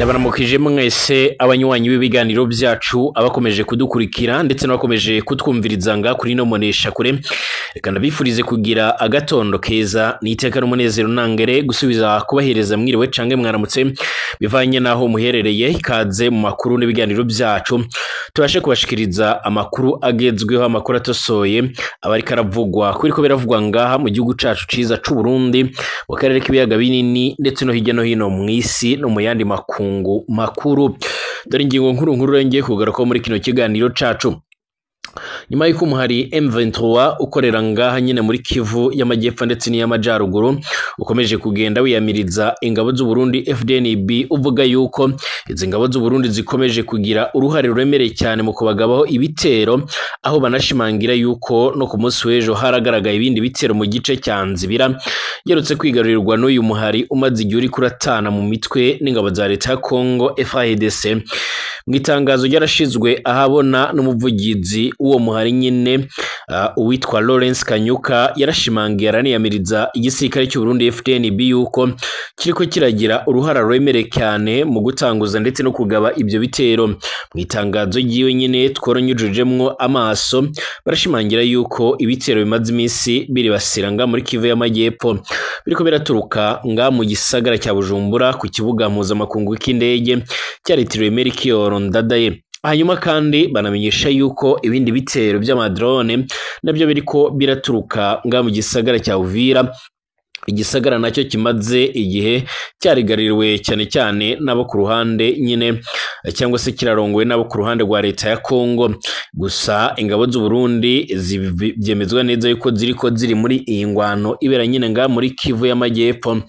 Ndabaramukije mwese abanywanyi b'ibiganiro byacu, abakomeje kudukurikira ndetse n'abakomeje kutwumviriza nga kuri no monesha kure. Reka ndabifurize kugira agatondo keza n'iteka n'umunezero nangere gusubiza kubahereza mwiriwe cange mwaramutse bivanye naho muherereye. Ikaze mu makuru n'ibiganiro byacu, tubashe kubashikiriza amakuru agezweho, amakuru atosoye abariko aravugwa kuriko biravugwa ngaha mu gihugu cacu ciza c'u Burundi, mu karere k'ibiyaga binini ndetse no hirya no hino mw'isi no mu yandi makungu makuru. Dore ingingo nkuru nkuru ngiye kugaruka muri kino kiganiro cacu. Nyuma y'uko umuhari M23 ukorera ngaha nyine muri Kivu y'amajyepfo ndetse n'iy'amajaruguru ukomeje kugenda wiyamiriza ingabo z'u Burundi FDNB, uvuga yuko izi ngabo z'u Burundi zikomeje kugira uruhare ruremereye cyane mu kubagabaho ibitero, aho banashimangira yuko no ku munsi w'ejo haragaragaye ibindi bitero mu gice cya Nzibira yerutse kwigarurirwa n'uyu muhari umaze igihe uriko uratana mu mitwe n'ingabo za leta ya Congo FARDC. Mu itangazo ryarashizwe ahabona n'umuvugizi uwo muhari nyine uwitwa Lawrence Kanyuka, yarashimangiye araniyamiriza igisirikare cy'u Burundi FDNB yuko kiriko kiragira uruhara rwemereye cyane mu gutanguza ndetse no kugaba ibyo bitero. Mu itangazo ryiwe nyine tworonyujujemwo amaso, barashimangira yuko ibitero bimaze iminsi biribasira nga muri Kivu y'amajyepfo biriko biraturuka nga mu gisagara cya Bujumbura ku kibuga mpuzamakungu cy'indege cyaritiriwe Melchior Ndadaye. Hanyuma kandi banamenyesha yuko ibindi bitero by'amadrone nabyo biriko biraturuka nga mu gisagara cya Uvira, igisagara nacyo kimaze igihe cyarigaririwe cyane cyane n'abo ku ruhande nyine cyangwa se kirarongowe n'abo ku ruhande rwa leta ya Congo. Gusa ingabo z'u Burundi byemezwa neza yuko ziriko ziri muri iyi ngwano ibera nyine nga muri Kivu y'amajyepfo.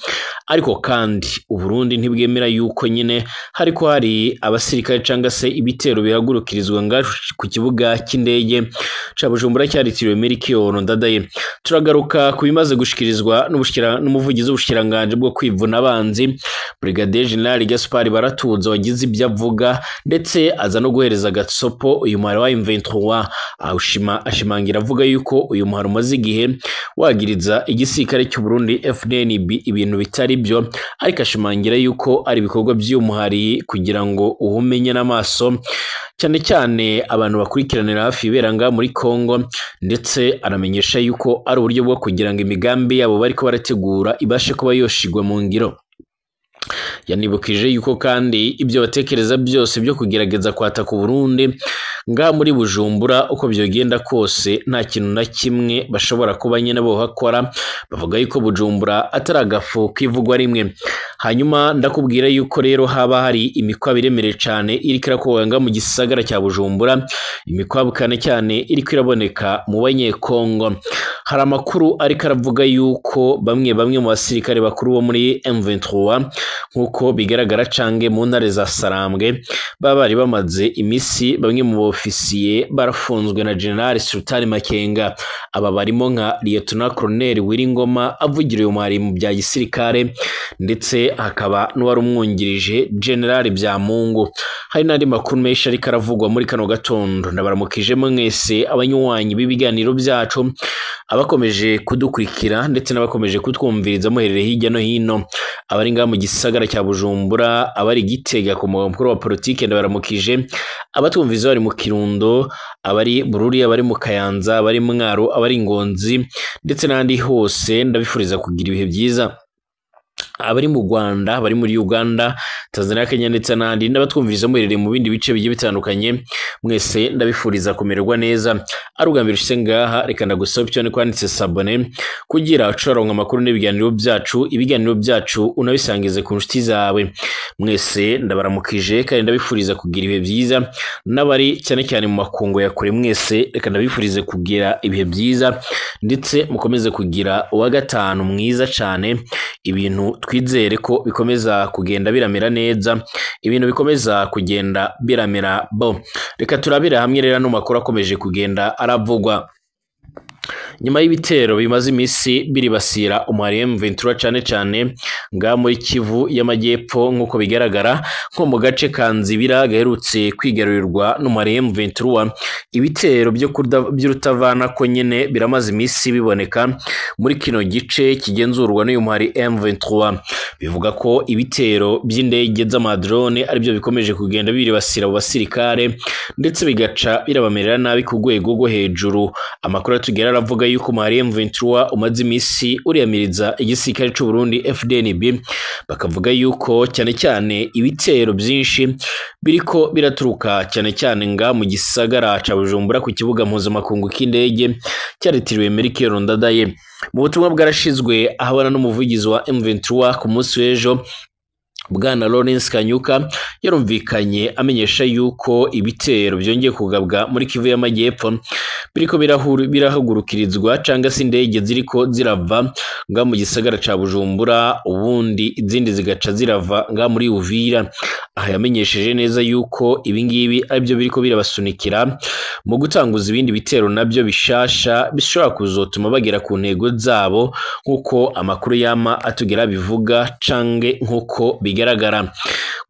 Ariko kandi u Burundi ntibwemera yuko nyine hariko hari abasirikare cyangwa se ibitero bihagurukirizwa nga ku kibuga cy'indege ca Bujumbura cyaritiriwe Melchior Ndadaye. Turagaruka ku bimaze gushikirizwa n'umuvugizi w'ubushikiranganje bwo kwivuna abanzi Brigadier General Gaspard Baratuza wagize ibyo avuga ndetse aza no guhereza gasopo uyu muhari wa M23, ashimangira avuga yuko uyu muhari umaze igihe wagiriza igisirikare cy'u Burundi FDNB ibintu bitari byo, ariko ashimangira yuko ari ibikorwa by'uyu muhari kugira ngo uhumenye n'amaso cyane cyane abantu bakurikiranira hafi iberanga muri Congo, ndetse aramenyesha yuko ari uburyo bwo kugira ngo imigambi yabo bariko barategura ibashe kuba yoshigwa mu ngiro. Yanibukije yuko kandi ibyo batekereza byose byo kugerageza kwataka Burundi nga muri Bujumbura uko byogenda kose nta kintu na kimwe bashobora kuba nyene bohakora. Bavuga yuko Bujumbura atari agafu kivugwa rimwe. Hanyuma ndakubwira yuko rero haba hari imikwabo iremereye cyane iriko irakorwa mu gisagara cya Bujumbura, imikwabo cyane cyane iriko iraboneka mu banyekongo. Hari amakuru ariko aravuga yuko bamwe bamwe mu basirikare bakuru bo muri M23 nkuko bigaragara cange mu ntare za Sarambwe baba bari bamaze imisi bamwe mu ofisiye barafunzwe na General Sultan Makenga. Aba barimo nka Lieutenant Colonel Wiringoma avugira uyu mwari mu bya gisirikare, ndetse hakaba n'uwari umwungirije General Byamungu. Hari n'andi makuru menshi ariko aravugwa muri kano gatondo. Ndabaramukije mwese abanywanyi b'ibiganiro byacu, abakomeje kudukurikira ndetse n'abakomeje kutwumviriza muherereye hirya no hino, abari ngaha mu gisagara cya Bujumbura, abari Gitega ku mugwa mukuru wa politike ndabaramukije, abatwumviza bari mu Kirundo, abari Bururi, abari mu Kayanza, abari Mwaro, abari Ngonzi ndetse n'ahandi hose, ndabifuriza kugira ibihe byiza. Abari mu Rwanda, abari muri Uganda, Tanzania, Kenya ndetse n'ahandi, n'abatwumviriza muherereye mu bindi bice bigiye bitandukanye, mwese ndabifuriza kumererwa neza. Ari ubwa mbere ushitse ngaha, reka ndagusaba icyo kwanditse sabone kugira ucaronka amakuru n'ibiganiro byacu, ibiganiro byacu unabisangize ku nshuti zawe. Mwese ndabaramukije kandi ndabifuriza kugira ibihe byiza, n'abari cyane cyane mu makungu ya kure mwese reka ndabifurize kugira ibihe byiza ndetse mukomeze kugira uwa gatanu mwiza cyane. Ibintu twizere ko bikomeza kugenda biramera neza, ibintu bikomeza kugenda biramera bo. Reka turabira hamwe rero no makuru akomeje kugenda aravugwa. Nyuma y'ibitero bimaze imisi biribasira umuhari M23 cane cane nga muri Kivu y'Amajyepfo, nk'uko bigaragara nko mu gace ka Nzibira gaherutse kwigarurirwa n'umuhari M23, ibitero by'urutavana ko nyene biramaze imisi biboneka muri kino gice kigenzurwa n'uyu muhari M23. Bivuga ko ibitero by'indege z'amadrone aribyo bikomeje kugenda biribasira abo basirikare, ndetse bigaca birabamerera nabi ku rwego rwo hejuru. Amakuru atugera aravuga yuko umuhari M23 umaze imisi uriyamiriza igisirikare c'u Burundi FDNB, bakavuga yuko cyane cyane ibitero byinshi biriko biraturuka cyane cyane nga mu gisagara ca Bujumbura ku kibuga mpuzamakungu k'indege cyaritiriwe Melchior Ndadaye. Mu butumwa bwarashizwe ahabona n'umuvugizi wa M23 ku munsi w'ejo, Bwana Lawrence Kanyuka, yarumvikanye amenyesha yuko ibitero byongeye kugabwa muri Kivu y'Amajyepfo biriko birahagurukirizwa canga se indege ziriko zirava nga mu gisagara ca Bujumbura, ubundi izindi zigaca zirava nga muri Uvira. Aha yamenyesheje neza yuko ibingibi aribyo biriko birabasunikira mu gutanguza ibindi bitero nabyo bishasha bishobora kuzotuma bagera ku ntego zabo, nk'uko amakuru yama atugera bivuga cange nk'uko bigaragara.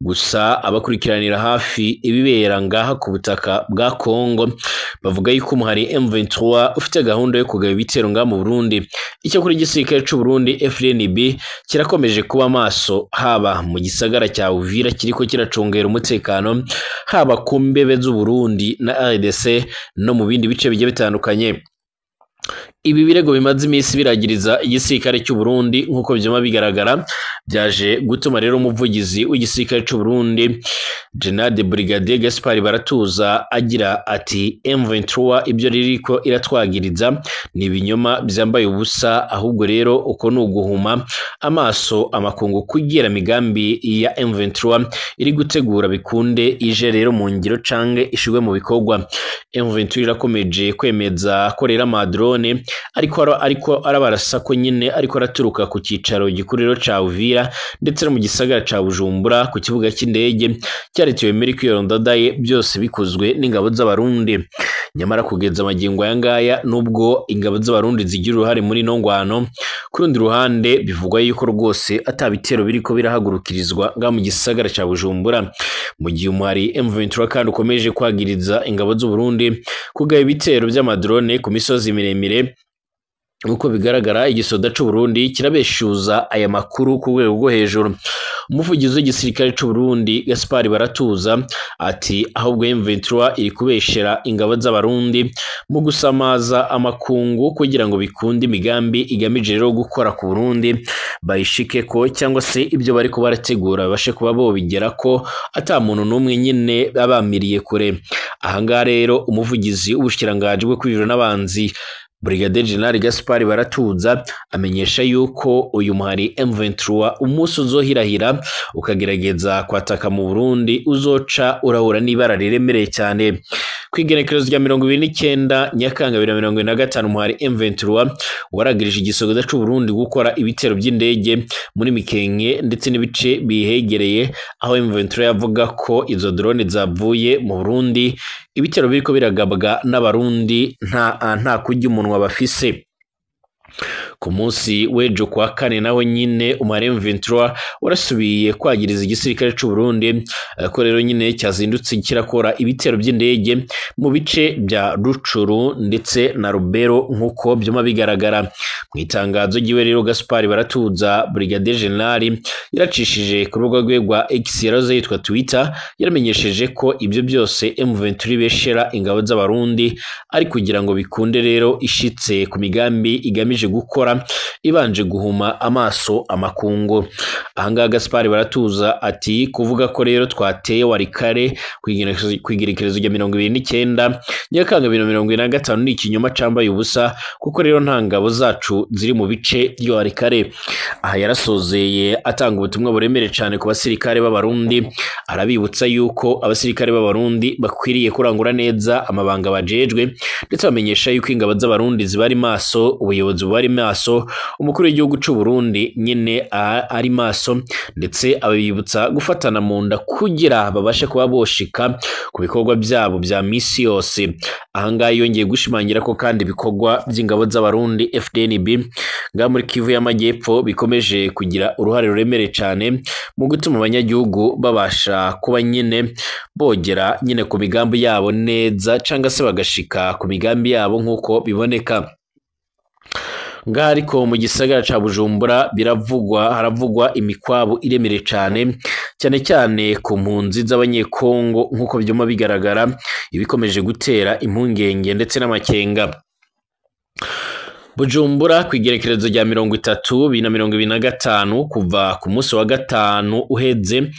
Gusa abakurikiranira hafi ibibera ngaha ku butaka bwa Kongo bavuga yuko umuhari M23 ufite gahunda yo kugaba ibitero ngaha mu Burundi. Icyakora igisirikare c'u Burundi FDNB kirakomeje kuba maso, haba mu gisagara cya Uvira kiriko kiracungera umutekano, haba ku mbebe z'u Burundi na RDC no mu bindi bice bigiye bitandukanye. Ibi birego bimaze iminsi biragiriza igisirikare cy'u Burundi nk'uko byama bigaragara, byaje gutuma rero umuvugizi w'igisirikare cy'u Burundi General de Brigadier Gaspard Baratuza agira ati M23 ibyo ririko iratwagiriza ni ibinyoma byambaye ubusa, ahubwo rero uko ni uguhuma amaso amakungu kugira migambi ya M23 iri gutegura bikunde ije rero mu ngiro cange ishigwe mu bikorwa. M23 irakomeje kwemeza ko rero amadrone ariko arabarasa ko nyine ariko araturuka ku cicaro gikuriro ca Uvira ndetse no mu gisagara ca Bujumbura ku kibuga cy'indege cyaritiwe Melchior Ndadaye, byose bikozwe n'ingabo z'Abarundi. Nyamara kugeza amagingo aya ngaya, nubwo ingabo z'Abarundi zigira uruhare muri ino ngwano, ku rundi ruhande bivugwa yuko rwose atabitero biriko birahagurukirizwa nga mu gisagara ca Bujumbura, mu gihe umuhari M23 kandi ukomeje kwagiriza ingabo z'u Burundi kugaba ibitero by'amadrone ku misozi miremire. Nkuko bigaragara igisoda c'u Burundi kirabeshuza aya makuru ku rwego rwo hejuru. Umuvugizi w'igisirikare c'u Burundi Gaspard Baratuza ati ahubwo M23 iri kubeshera ingabo z'Abarundi mu gusamaza amakungu kugira ngo bikunde imigambi igamije rero gukora ku Burundi bayishike ko, cyangwa se ibyo bari ko barategura babashe kuba bobigera ko ata muntu n'umwe nyine babamiriye kure. Ahangaha rero umuvugizi w'ubushikiranganji bwo kwivura n'abanzi Brigadier General Gaspard Baratuza amenyesha yuko uyu muhari M23 umunsi uzohirahira ukagerageza kwataka mu Burundi uzoca urahura n'ibara riremereye cyane. Kwigenekerezo rya 29 Nyakanga 2025 umuhari M23 waragirije igisogoza c'u Burundi gukora ibitero by'indege muri Mikenke ndetse n'ibice bihegereye, aho M23 yavuga ko izo drone zavuye mu Burundi, ibitero biriko biragabwa n'Abarundi nta kurya umunwa bafise. Ku munsi w'ejo kwa kane naho nyine umuhari M23 warasubiye kwagiriza igisirikare c'u Burundi ko rero nyine cyazindutse kirakora ibitero by'indege mu bice bya Rucuru ndetse na Rubero nk'uko byuma bigaragara. Mu itangazo ryiwe rero Gaspard Baratuza Brigadier General yaracishije ku rubuga rwe rwa X yaroze yitwa Twitter, yaramenyesheje ko ibyo byose M23 beshera ingabo z'Abarundi ari kugira ngo bikunde rero ishitse ku migambi igamije gukora ibanje guhuma amaso amakungu. Ahangaha Gaspard Baratuza ati kuvuga ko rero twateye Warikare kwigerekerezo rya 29 Nyakanga 2025 ni ikinyoma cambaye ubusa, kuko rero nta ngabo zacu ziri mu bice byo Warikare. Aha yarasozeye atanga ubutumwa buremere cyane ku basirikare b'Abarundi, arabibutsa yuko abasirikare b'Abarundi bakwiriye kurangura neza amabanga bajejwe, ndetse bamenyesha yuko ingabo z'Abarundi zibari maso, ubuyobozi bubari maso. maso, umukuru w'igihugu c'u Burundi nyene ari maso, ndetse abibutsa gufatana mu nda kugira babashe kuba boshika ku bikorwa byabo bya misi yose. Ahangaha yongeye gushimangira ko kandi ibikorwa by'ingabo z'Abarundi FDNB ngaha muri Kivu y'Amajyepfo bikomeje kugira uruhare ruremereye cane mu gutuma abanyagihugu babasha kuba nyene bogera nyene ku migambi yabo neza, canga se bagashika ku migambi yabo nk'uko biboneka. Ngaha ariko mu gisagara ca Bujumbura haravugwa imikwabu iremereye cane, cyane cyane ku mpunzi z'Abanyekongo nk'uko vyuma bigaragara, ibikomeje gutera impungenge ndetse n'amakenga. Bujumbura kw'igerekerezo rya 30 2025 kuva ku munsi wa gatanu uheze,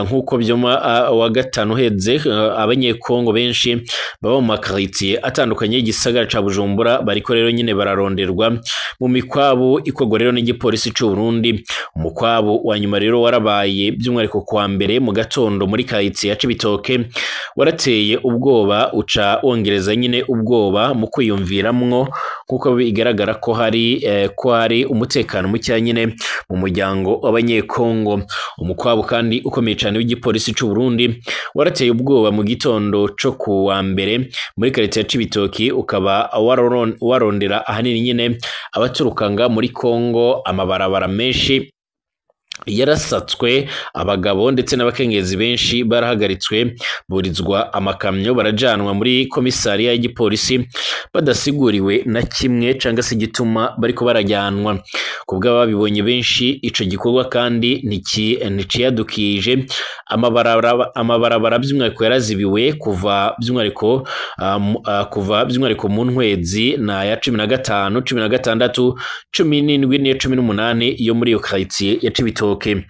nk'uko vyuma wa gatanu uheze, Abanyekongo benshi baba mu makaritiye atandukanye y'igisagara ca Bujumbura bariko rero nyine bararonderwa mu mikwabu ikorwa rero n'igipolisi c'u Burundi. Umukwabu wa nyuma rero warabaye by'umwihariko kuwa mbere mu gatondo muri karitiye ya Cibitoke, warateye ubwoba uca wongereza nyine ubwoba mu kwiyumviramwo, kuko bigaragara ko hari umutekano muke nyine mu muryango w'Abanyekongo. Umukwabu kandi ukomeye cyane w'igipolisi c'u Burundi warateye ubwoba mu gitondo co kuwa mbere muri karitiye ya Cibitoki, ukaba warondera ahanini nyine abaturukanga muri Kongo. Amabarabara menshi yarasatswe, abagabo ndetse n'abakenyezi benshi barahagaritswe, burizwa amakamyo barajanwa muri komisariya y'igipolisi badasiguriwe na kimwe canga se igituma bariko barajyanwa. Kubw'ababibonye benshi, ico gikorwa kandi nticiyadukije. Amabarabara by'umwihariko yarazibiwe kuva by'umwihariko mu ntwezi na ya 15, 16, 17 n'iya 18 yo muri iyo quartier ya Cibitoke.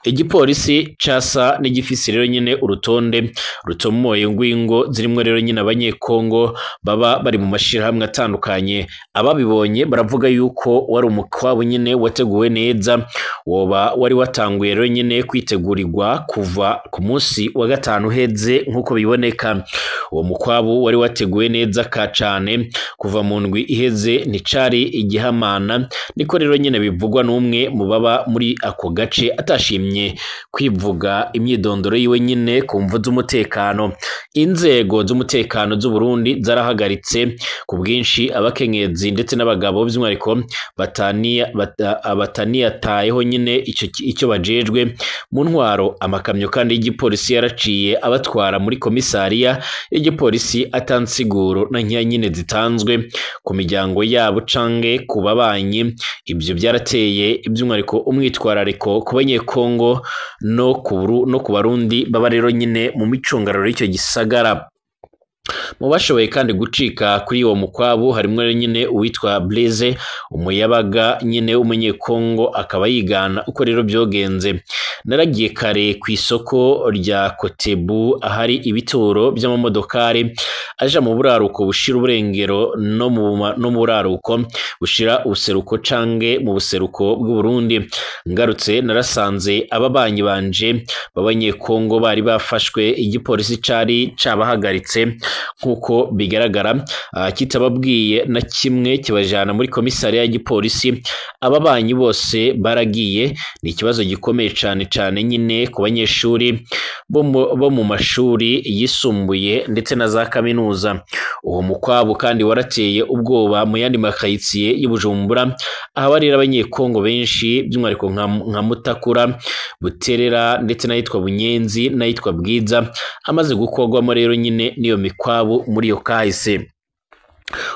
Igipolisi casa n'igifisi rero nyine urutonde rutomoye ngwingo zirimwo rero nyine Abanyekongo baba bari mu mashirahamwe atandukanye. Ababibonye baravuga yuko wari umukwabu nyine wateguwe neza, woba wari watanguye rero nyine kwitegurirwa kuva ku munsi wa gatanu uheze nk'uko biboneka. Uwo mukwabu wari wateguwe neza ka cane kuva mu ndwi iheze, nticari igihamana, niko rero nyine bivugwa n'umwe mu baba muri ako gace atashimye kwivuga imyidondoro yiwe nyine ku mvu z'umutekano. Inzego z'umutekano z'u Burundi zarahagaritse ku bwinshi abakenyezi ndetse n'abagabo by'umwihariko bataniyatayeho nyine icyo bajejwe mu ntwaro. Amakamyo kandi y'igipolisi yaraciye abatwara muri komisariya y'igipolisi atansiguro na nkeya nyine zitanzwe ku miryango yabo canke ku babanyi. Ibyo byarateye by'umwihariko umwitwarariko ku Banyekongo no ku Barundi baba rero nyine mu micungararo y'icyo gisagara. Mu bashoboye kandi gucika kuri uwo mukwabu harimwo nyine uwitwa Blaise umuyabaga nyine w'Umunyekongo, akaba yigana uko rero byogenze. Naragiye kare ku isoko rya Kotebu ahari ibituro by'amamodokari aja mu buraruko bushira uburengero no mu buraruko bushira ubuseruko cange mu buseruko bw'u Burundi. Ngarutse narasanze ababanyi banje b'Abanyekongo bari bafashwe, igipolisi cari cabahagaritse nkuko bigaragara, kitababwiye na kimwe kibajana muri komisariya y'igipolisi. Ababanyi bose baragiye. Ni ikibazo gikomeye cane cane nyine ku banyeshuri bo mu mashuri yisumbuye ndetse na za kaminuza. Uwo mukwabu kandi warateye ubwoba mu yandi makayitsiye y'Ibujumbura, aho rero Abanyekongo benshi by'umwihariko nka Mutakura, Buterera ndetse n'ahitwa Bunyenzi n'ahitwa Bwiza amaze gukorwamo rero nyine n'iyo mikwabu muri iyo kahise.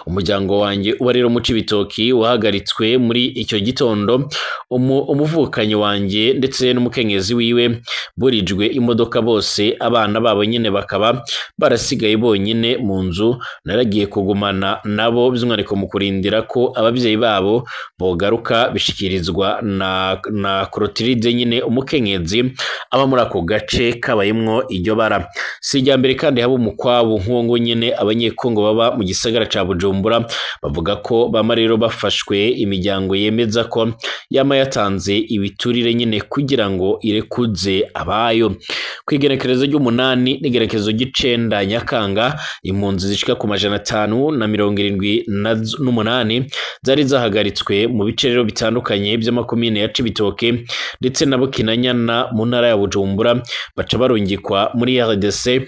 Umuryango wanjye uba rero mu Cibitoki wahagaritswe muri icyo gitondo, umuvukanyi wanjye ndetse n'umukenyezi wiwe burijwe imodoka bose, abana babo nyine bakaba barasigaye bonyine mu nzu. Naragiye kugumana nabo by'umwihariko mu kurindira ko ababyeyi babo bogaruka, bishikirizwa na Clotilde nyine umukenyezi aba muri ako gace kabayemwo iryo bara. Si irya mbere kandi haba umukwabu nk'uwo ngo nyine Abanyekongo baba mu gisagara ca Bujumbura. Bavuga ko bama rero bafashwe imiryango yemeza ko yama yatanze ibiturire nyine kugira ngo irekuze abayo. Kw'igenekerezo ry'umunani n'igenekerezo ry'icenda Nyakanga, impunzi zishika ku 578 zari zahagaritswe mu bice rero bitandukanye by'amakomine ya Cibitoke ndetse na Bukinanyana mu ntara ya Bujumbura, baca barungikwa muri RDC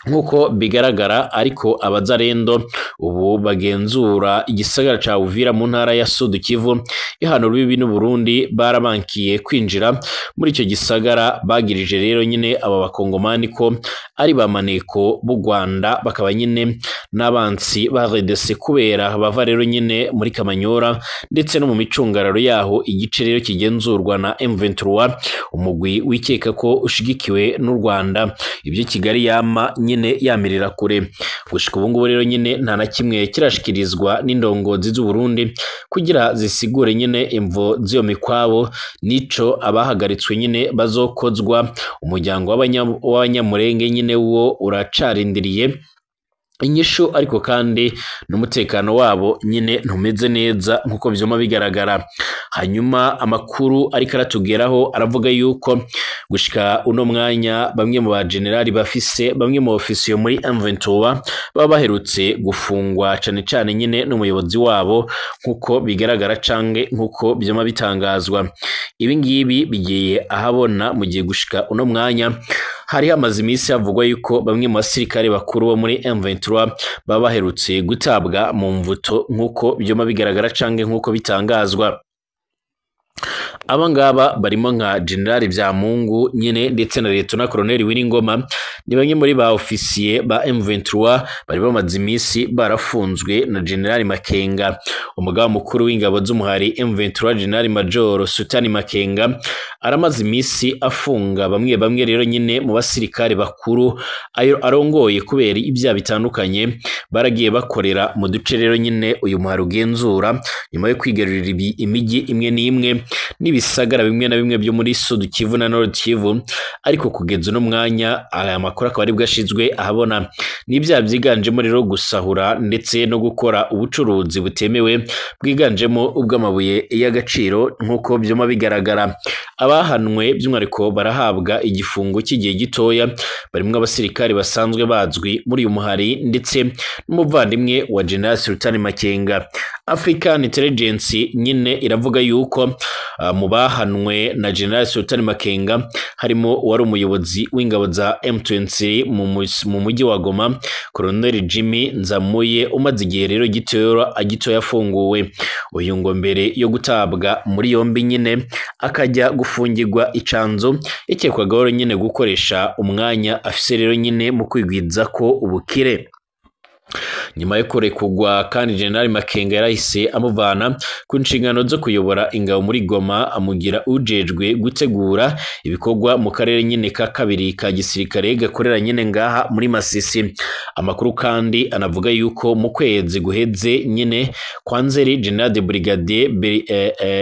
nk'uko bigaragara. Ariko abazarendo ubu bagenzura igisagara ca Uvira mu ntara ya Sud Kivu ihana urubibi n'Uburundi, barabankiye kwinjira muri ico gisagara. Bagirije rero nyine aba bakongomani ko ari bamaneko b'u Rwanda, bakaba nyine n'abansi ba RDC kubera bava rero nyine muri Kamanyora ndetse no mu micungararo yaho, igice rero kigenzurwa na M23, umugwi wikeka ko ushigikiwe n'u Rwanda. Ibyo Kigali yama nyine yamirira kure. Gushika ubu ngubu rero nyine nta na kimwe kirashikirizwa n'indongozi z'u Burundi kugira zisigure nyine imvo z'iyo mikwabo nico abahagaritswe nyine bazokozwa. Umuryango w'abanyamurenge nyine wo uracarindiriye inyishu, ariko kandi n'umutekano wabo nyine ntumeze neza nkuko vyuma bigaragara. Hanyuma amakuru ariko aratugeraho aravuga yuko gushika uno mwanya bamwe mu ba generali bafise bamwe mu ofisiyo muri M23 baba baherutse gufungwa, cane cane nyine n'umuyobozi wabo nkuko bigaragara canke nkuko vyama bitangazwa. Ibi ngibi bigiye ahabona mu gihe gushika uno mwanya hari hamaze iminsi havugwa yuko bamwe mu basirikare bakuru bo muri M23 baba baherutse gutabwa mu mvuto nkuko vyama bigaragara canke nkuko bitangazwa. Aba ngaba barimo nka General Byamungu nyine ndetse na Lieutenant Colonel Wiringoma, ni bamwe muri ba ofisiye ba M23 bari bamaze iminsi barafunzwe na General Makenga. Umugaba mukuru w'ingabo z'umuhari M23 General Major Sultani Makenga aramaze iminsi afunga bamwe bamwe rero nyine mu basirikare bakuru ayo arongoye kubera ibyaha bitandukanye baragiye bakorera mu duce rero nyine uyu muhari ugenzura, nyuma yo kwigarurira imijyi imwe n'imwe n'ibisagara bimwe na bimwe byo muri Sud Kivu na Nord Kivu. Ariko kugeza uno mwanya aya makuru akaba aribwo ashizwe ahabona. N'ibyaha byiganjemo rero gusahura ndetse no gukora ubucuruzi butemewe bwiganjemo ubw'amabuye y'agaciro nk'uko byuma bigaragara. Abahanwe by'umwihariko barahabwa igifungo cy'igihe gitoya, barimo abasirikare basanzwe bazwi muri uyu muhari ndetse n'umuvandimwe wa General Sultani Makenga. African Intelligence nyine iravuga yuko mu bahanwe na General Sultani Makenga harimo uwari umuyobozi w'ingabo za M23 mu mujyi wa Goma, Colonel Jimmy Nzamuye, umaze igihe rero gitoya afunguwe. Uyu ngo mbere yo gutabwa muri yombi nyine akajya gufungirwa icanzo, yakekwagaho nyine gukoresha umwanya afise rero nyine mu kwigwiza ko ubukire. Nyuma yo kurekurwa kandi General Makenga yarahise amuvana ku nshingano zo kuyobora ingabo muri Goma, amugira ujejwe gutegura ibikorwa mu karere nyine ka kabiri ka gisirikare gakorera nyine ngaha muri Masisi. Amakuru kandi anavuga yuko mu kwezi guheze nyine kwa Nzeri, General de Brigadier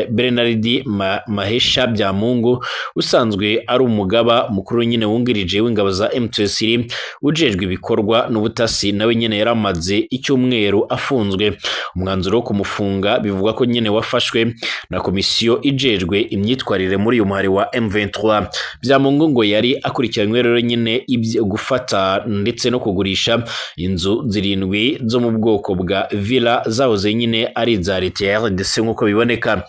Bernard Mahesha Byamungu usanzwe ari umugaba mukuru nyine wungirije w'ingabo za M23 ujejwe ibikorwa n'ubutasi, nawe nyine yaramaze icyumweru afunzwe. Umwanzuro wo kumufunga bivugwa ko nyine wafashwe na komisiyo ijejwe imyitwarire muri uyu muhari wa M23. Byamungu ngo yari akurikiranywe rero nyine ibyo gufata ndetse no kugurisha inzu 7 zo mu bwoko bwa villa zahoze nyine ari iza leta ya RDC nk'uko biboneka.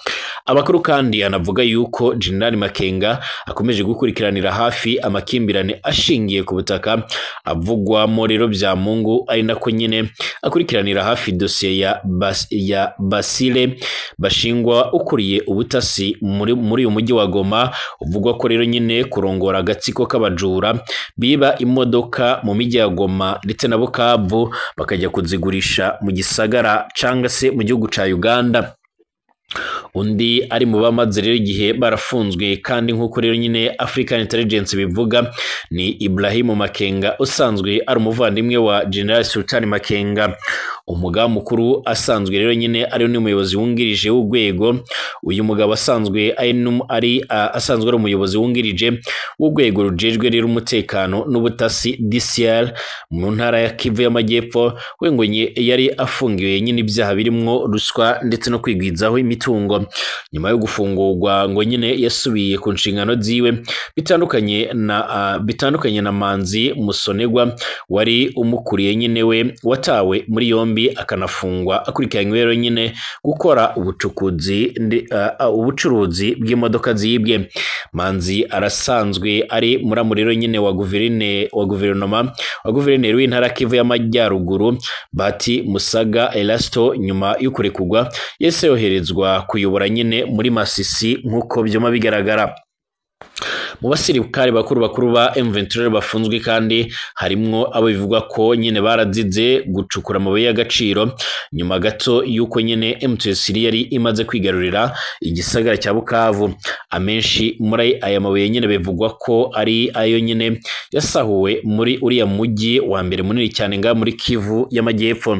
Amakuru kandi anavuga yuko General Makenga akomeje gukurikiranira hafi amakimbirane ashingiye ku butaka avugwamo rero Byamungu, ari nako nyine akurikiranira hafi dosiye ya Basile Bashingwa ukuriye ubutasi muri uyu mujyi wa Goma, uvugwa ko rero nyine kurongora agatsiko k'abajura biba imodoka mu mijyi ya Goma ndetse na Bukavu bakajya kuzigurisha mu gisagara canga se mu gihugu ca Uganda. Undi ari mu bamaze rero igihe barafunzwe kandi nk'uko rero nyine African Intelligence bivuga ni Ibrahim Makenga usanzwe ari umuvandimwe wa General Sultan Makenga. Umugaba mukuru asanzwe rero nyine ari n'umuyobozi wungirije w'urwego. Uyu mugabo asanzwe ari asanzwe ari umuyobozi wungirije w'urwego rujejwe rero umutekano n'ubutasi DCL mu ntara ya Kivu y'Amajyepfo, we ngo yari afungiwe nyine ibyaha birimwo ruswa ndetse no kwigwizaho imitungo. Nyuma yo gufungurwa ngo nyine yasubiye ku nshingano ziwe, bitandukanye na Manzi Musonegwa wari umukuriye nyine, we watawe muri yombi akanafungwa akurikiranywe rero nyine gukora ubucuruzi bw'imodoka zibwe. Manzi arasanzwe ari muramu rero nyine wa guverinoma wa guverineri w'intara Kivu y'Amajyaruguru Bati Musaga Erasto. Nyuma yo kurekurwa yese yoherezwa kuyobora nyine muri Masisi nk'uko byoma bigaragara. Mu basirikare bakuru ba M23 bafunzwe kandi harimwo abo bivugwa ko nyine barazize gucukura amabuye y'agaciro nyuma gato yuko nyine M23 yari imaze kwigarurira igisagara cya Bukavu. Amenshi muri aya mabuye nyine bivugwa ko ari ayo nyine yasahuwe muri uriya mujyi wa mbere munini cyane nga muri Kivu y'Amajyepfo.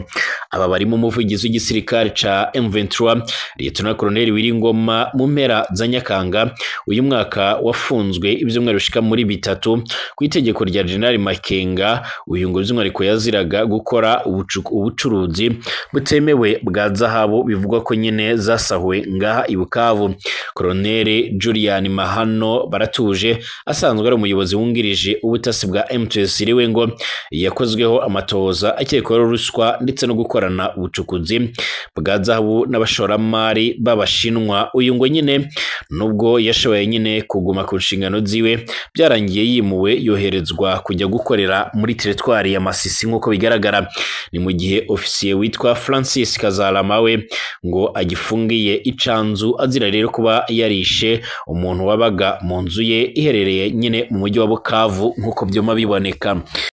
Aba barimo umuvugizi w'igisirikare ca M23 Lieutenant Colonel Wiringoma mu mpera za Nyakanga uyu mwaka wafunzwe ibyumweru bishika muri 3 ku itegeko rya General Makenga. Uyu ngo by'umwihariko yaziraga gukora ubucuruzi butemewe bwa zahabu bivugwa ko nyine zasahuwe ngaha i Bukavu. Colonel Julian Mahano Baratuje asanzwe ari umuyobozi wungirije ubutasi bwa M23, we ngo yakozweho amatohoza akekwaho ruswa ndetse no gukorana ubucukuzi bwa zahabu n'abashoramari b'Abashinwa. Uyu ngo nyine nubwo yashoboye nyine kuguma ku nshingano ziwe, byarangiye yimuwe yoherezwa kujya gukorera muri teritwari ya Masisi nk'uko bigaragara. Ni mu gihe ofisiye witwa Francis Kazarama we ngo agifungiye icanzu azira rero kuba yarishe umuntu wabaga mu nzu ye iherereye nyine mu mujyi wa Bukavu nk'uko byoma biboneka.